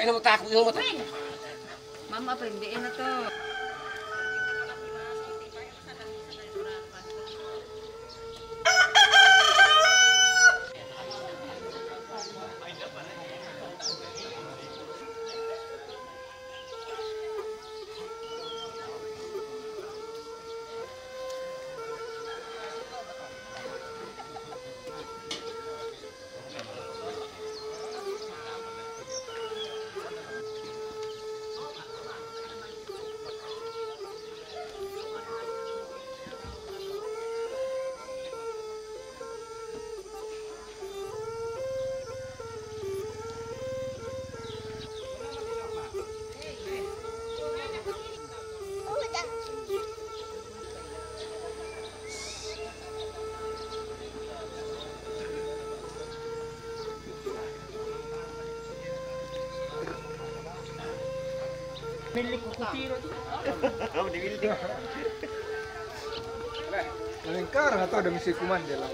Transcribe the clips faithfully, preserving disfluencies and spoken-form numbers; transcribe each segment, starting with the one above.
Ina mo taku, ina mo taku. Mama, apa yang dia enak tuh? Milik ko kutiro tu. Kamu di milik. Paling karang atau ada misi kuman dia lah.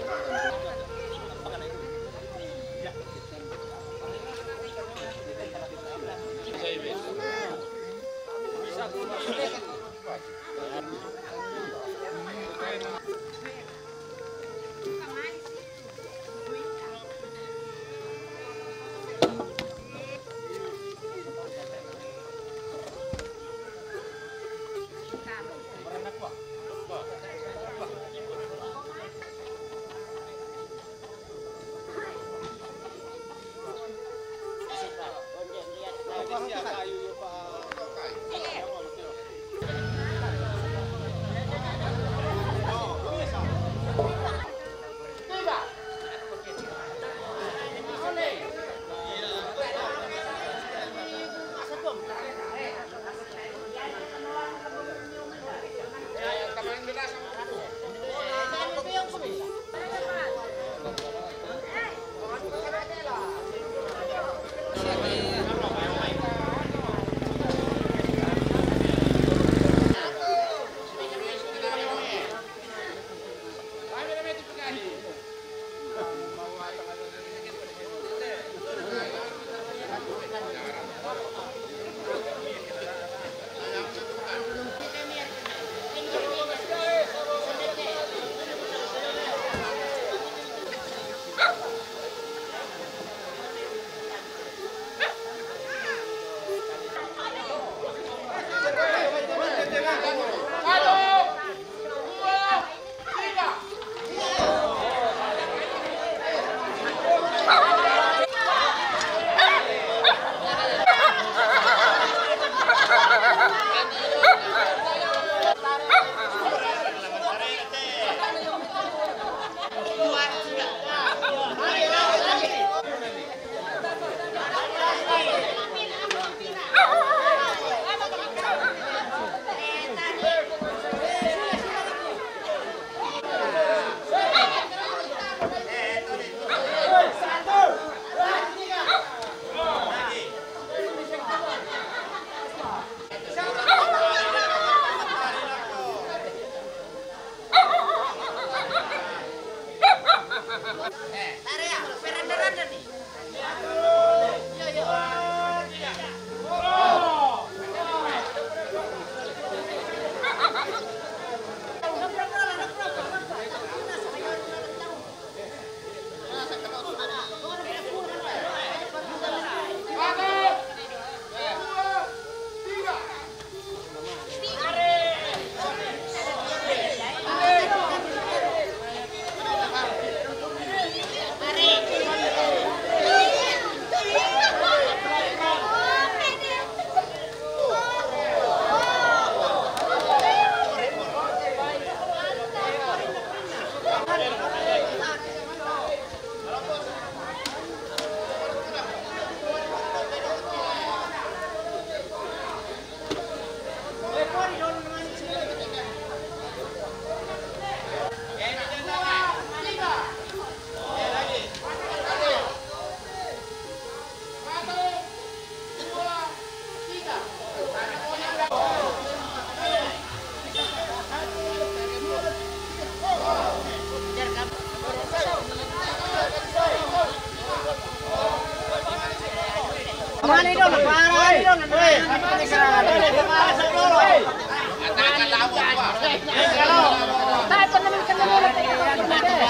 Para ini dulu, para ini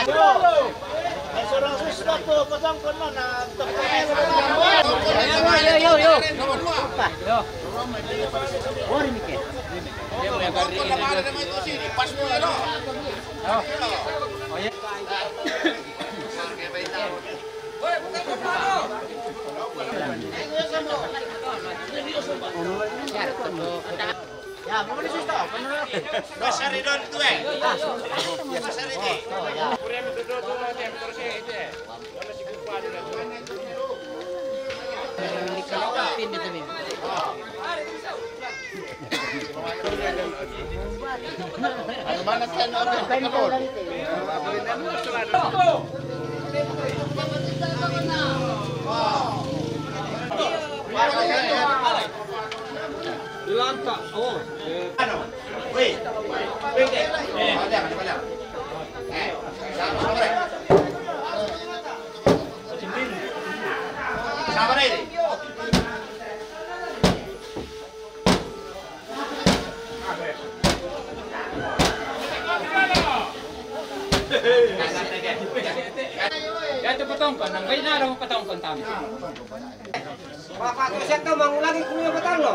dulu. Seorang sudah tuh, kosong kono, nah, tempat. Yo, yo, yo, yo. Yo. Ori, Mike. Pas mo, ano? Oh, iya. Masari doon ito eh. Masari di. Dilanta, oh. Ano? Wait. Wait. Eh. Wala, wala. Eh, sama, sama, pre. Sama na yun eh. Yan, ito patong ko. Nang kayo na, patong ko, tama. Bapak, siya ka, mangulangi ko yung batang, no?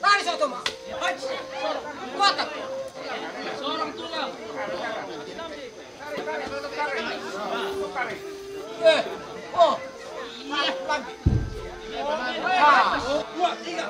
Lari sa utama. Kuatan. Seorang tulang. Eh, oh. Lagi. Ah, dua, tiga.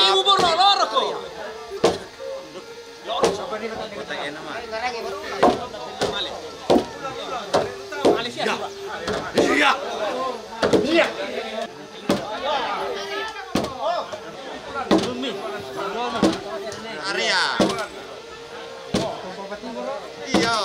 Ibu borok loro ko. Iya. Iya. Area. Iya.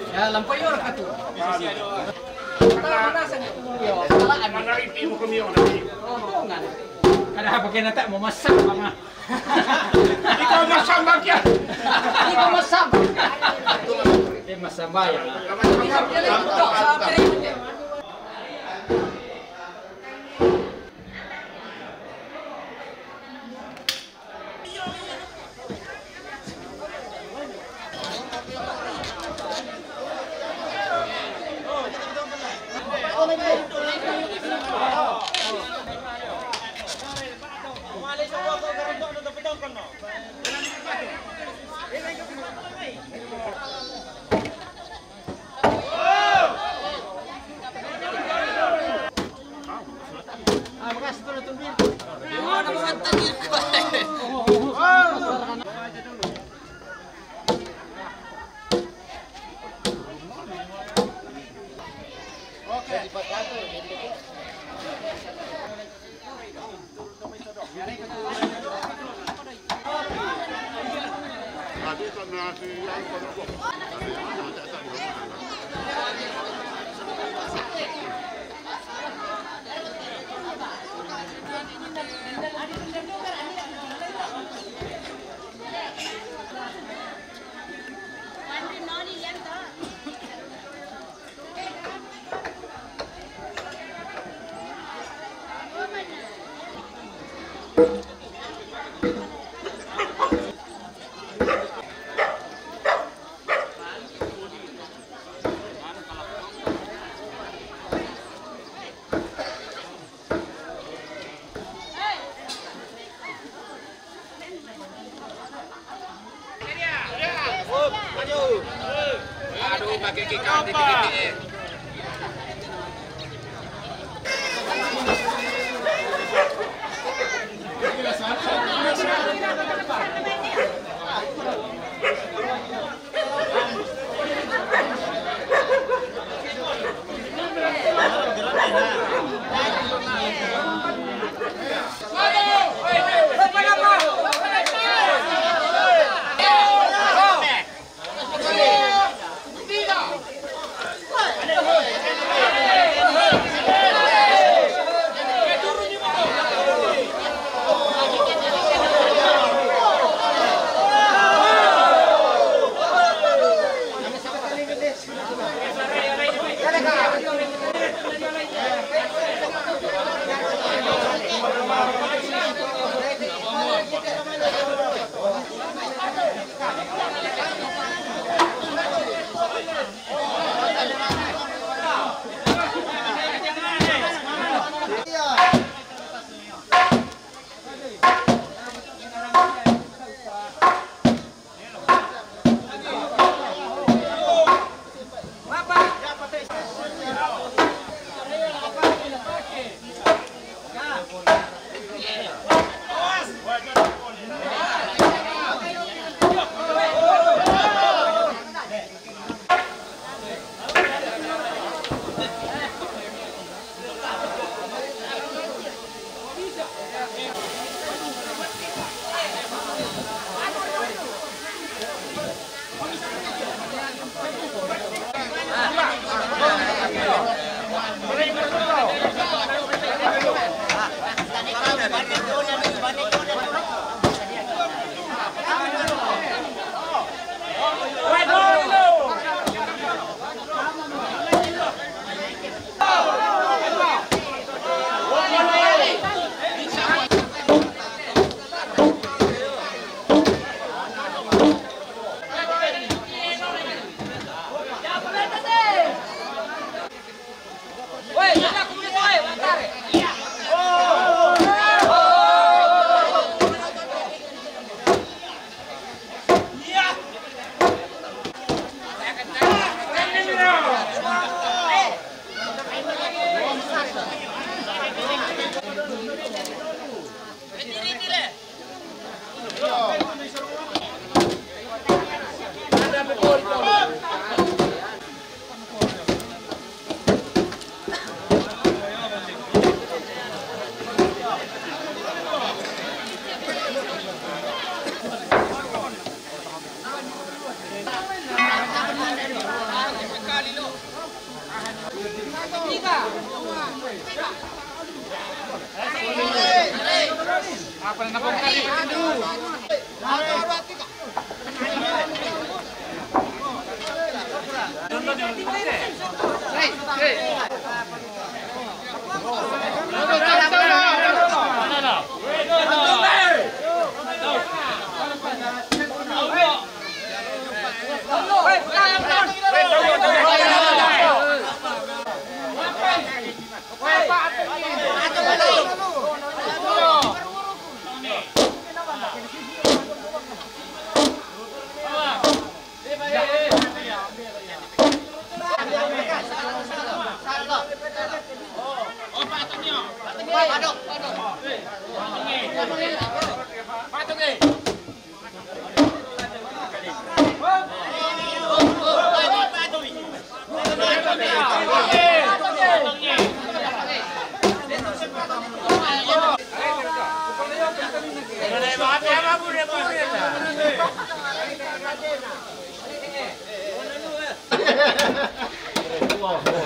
Ya, lampu yo katu. Mana ripi mo kami on. Kada apa kena tak mau masak, Bang. Ikaw masambag yan. Ikaw masambag. Eh, masambag yan. Aduh, pakai kick out dikit-dikit.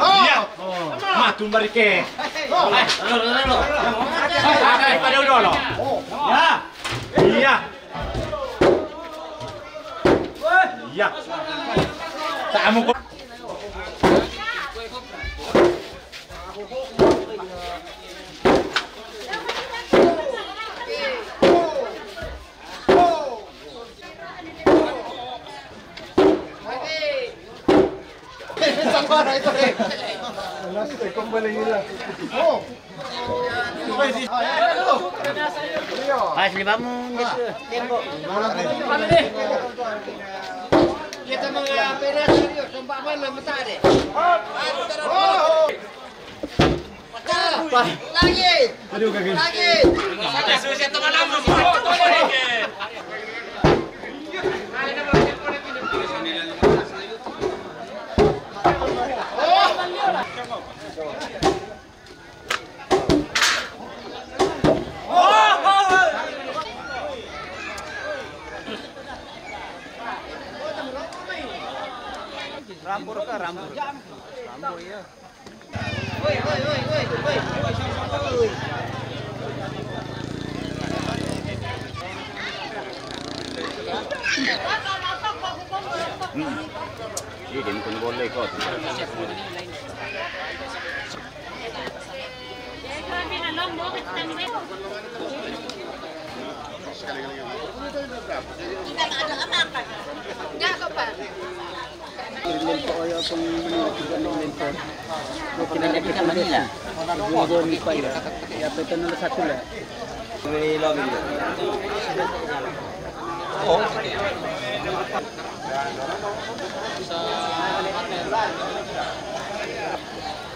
Iya. Matu barike. Ayo, ayo, ayo. Ayo, pada udah lo. Ya. Iya. Iya. Tak mau. Alas, eh, kung balik nila. Oh. Pas ni bangun gitu. Tembok. Kita mga pera seryo, sumpa man na matari. Lagi! Aduh, kaki. Lagi! Rambur ka, rambur ka. Rambur, iya. Hmm. Iya, dia bukan boleh kok. Tidak ada apa-apa. Enggak kok, Pak.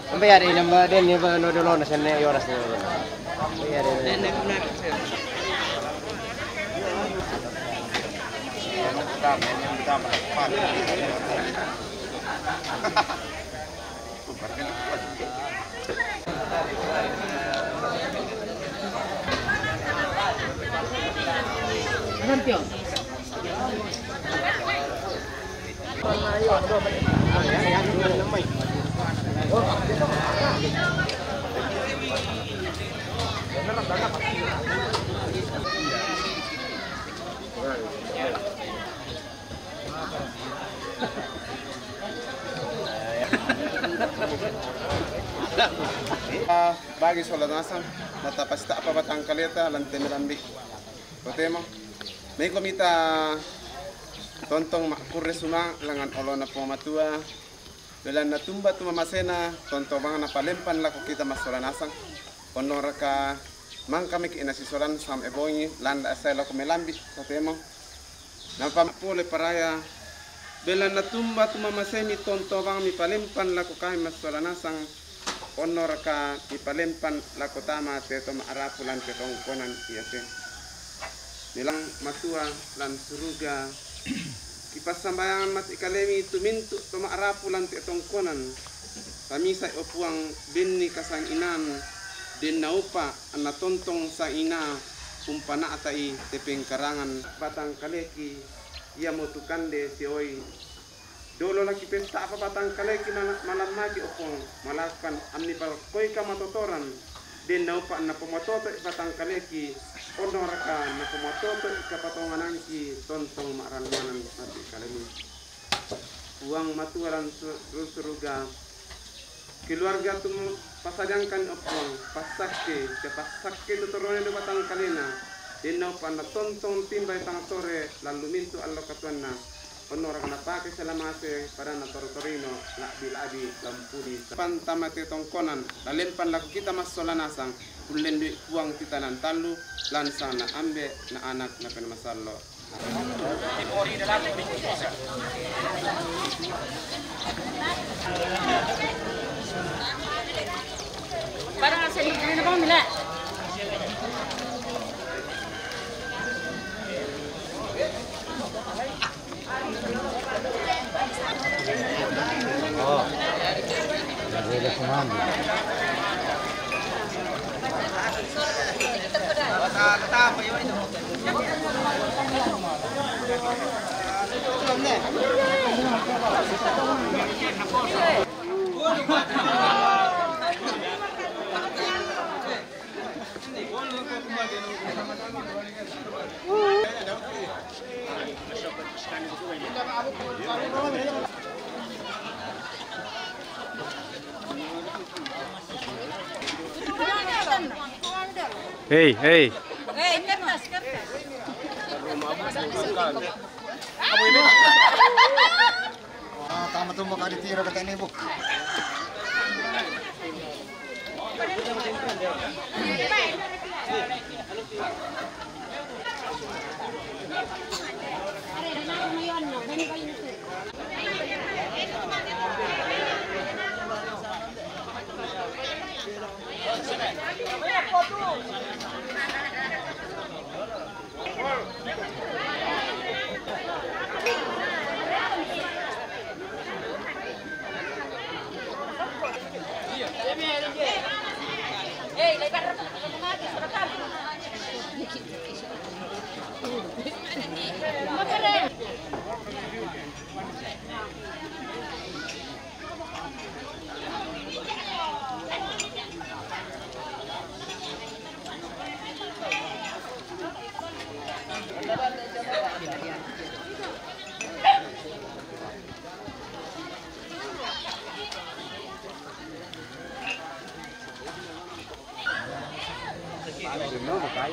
Sampai ada yang ba-, dia ni ba-, no, no, no, sana, ya, orang sana. Sampai ada. Ah, bagi Sola Nasang, na tapasita' pa batang kaleta, lante melambi'. Kotemo, meko mita tontong ma'kurre suma' langan olona Puang Matua, belanna tumba tu mamasena, tontong bang napalempan lako kita massola nasang. Onno raka mangka meki' nasisolan sama'e bongi, landa' sae lako melambi', kotemo. Napama'pole paraya, belanna tumba tu mamasemi tontong bang mipalempan lako kami massola nasang. Onno raka mipalempan lako tama te to ma'rapu lan te tongkonan iate. Belanna Matua lan suruga, kipassambayangan mate kalemi tu mintu' to ma'rapu lan te tongkonan. Tamisai, o Puang, benni kasanginaan, den naupa' anna tontong sangina umpana'tai te pengkarangan batang kaleki, iamotu kande sioi Dolo lagi pesta apa batangkaleki mana-, malam magi opong, malakukan amni palkoi ka matotoran, den naupa na pomatoto batangkaleki, ono raka na pomatoto ka patonganangki tontong ma'rannuanan mati kalemi. Puang Matua lan su-, su-, suruga, keluarga tu pasadiangkan opong, passakke, ke passakke tu torone do batangkalena, den naupa na tontong timbai tang sore, lalu mintu allo katuanna, ono raka napake selamase, pada na toro-torino, labi-labi, lampuni, pantamate tongkonan, lalempan laku kita massola nasang, kullendui Puang titanan tallu, lansang na ambe, na anak, na penmasallo. Hei, hei. Ah, tama tu maka ditiro kata ni, Buk.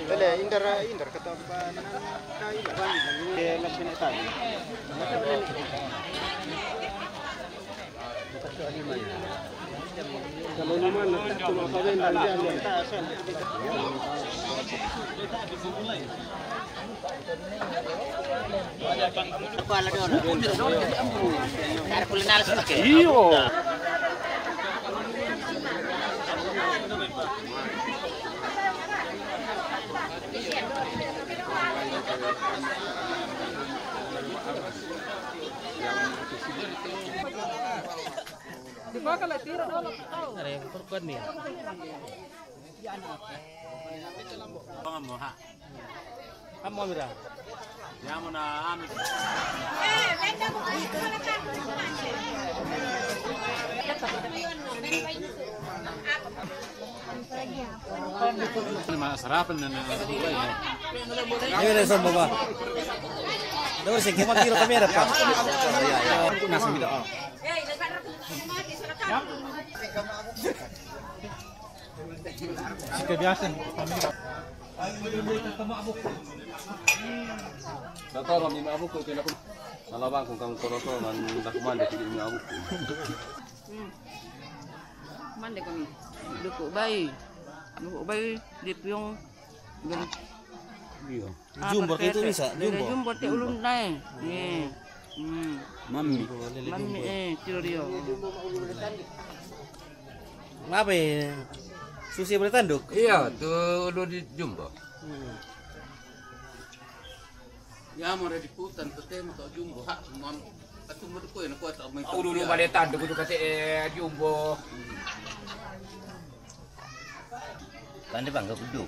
Bele, indar, indar, kata apa, eh, masih nak tadi. Kalau ni mana, cuma kawin dan dia, dia. Iyo. Ada yang perempuan ni. Pangan mo, ha? Amo mira. Yamo na ami. Ini mah sarapan dan, eh, ini ada sombong, Pak. Daur sih, kita tiro kamera, Pak. Nasi mira. Sika biasa. Natoro mi ma'bukku, kina ku nalabang kung kang toro-toro nan daku mande kidi mi ma'bukku. Hmm. Mande kami. Duku bai. Duku bai di piung. Iyo. Jumbo itu bisa, jumbo. Jumbo te ulun nai. Iya. Hmm. Mammi. Mammi, eh, tiro dio. Ngapa ya? Susi boleh tanduk? Iya, tu ulu di jumbo. Hmm. Ya, mau di putan, tu temo tak jumbo, hak, mon. Atu mau tu kau yang kuat, tak main. Ulu-ulu boleh tanduk, tu kata, eh, jumbo. Hmm. Kan dia bangga kudu.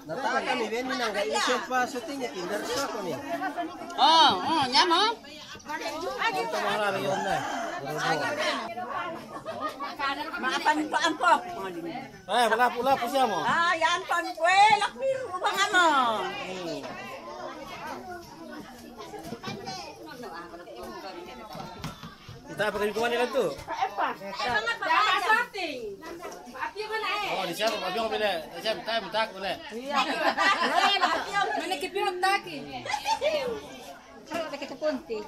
Nataka ni veni nanga iso pa sutinye indarsa ko ni. Oh, oh, nyamo? Makan to ampo. Eh, wala pula po siya mo. Ah, yan ton ko eh, lakbir ubang ano. Kita apa kami kumain kan tu? Oh, di siapa? Tapi aku beli. Siapa? Tayo, tak boleh. Mana kipirot taki? Kalau ada kita punti.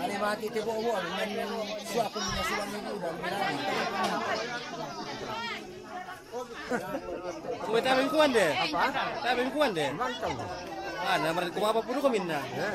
Ada mati tebo wo, men suaku minasuan itu dan Kuwe tabe mikuwande? Apa? Tabe mikuwande? Mantap. Ah, na maran kuma apa puru ko minna? Ya.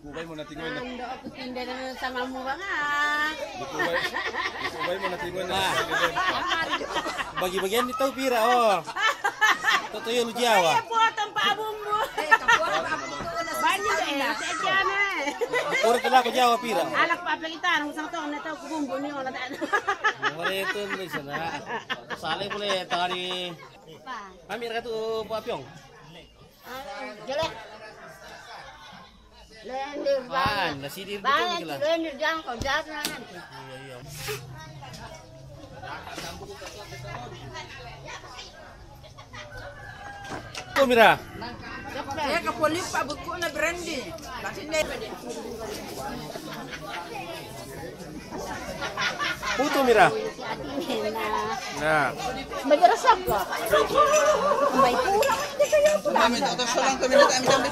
Dukubay mo na tingoy na. Ando ako tinda na sama mo ba nga? Dukubay, dukubay mo na tingoy na. Ah. Bagi-bagian ni tau pira, oh. Totoo yun, Jawa. Ay, po, atang paabong mo. Banyo eh, sa dyan eh. Puro kila ko Jawa pira. Alak pa pilitan, ang isang taon na tau kubumbo niyo na daan. Mare itu ni sana. Sale pule tari. Mami ratu po apyong. Jelek. Lendir banget. Nasi di banget, lendir jangkau, jahat banget. Iya, iya. Tuh, Mira. Ya, ke polip, Pak, buku na brandy. Pasti ne. Puto mira. Na. Majarasap ka. May pura. Kami to, to, so lang kami na kami kami.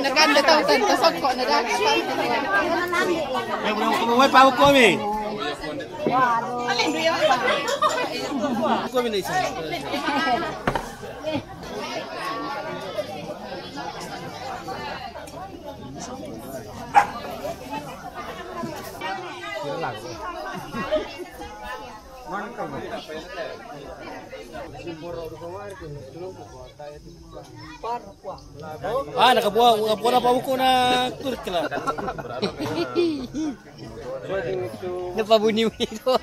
Naganda tau tan kasok ko naganda. May pawag ko mi. Ko mi na isa. Ah, nakabuha, nakabuha na pa ako na Turk la. Napabuniw ito.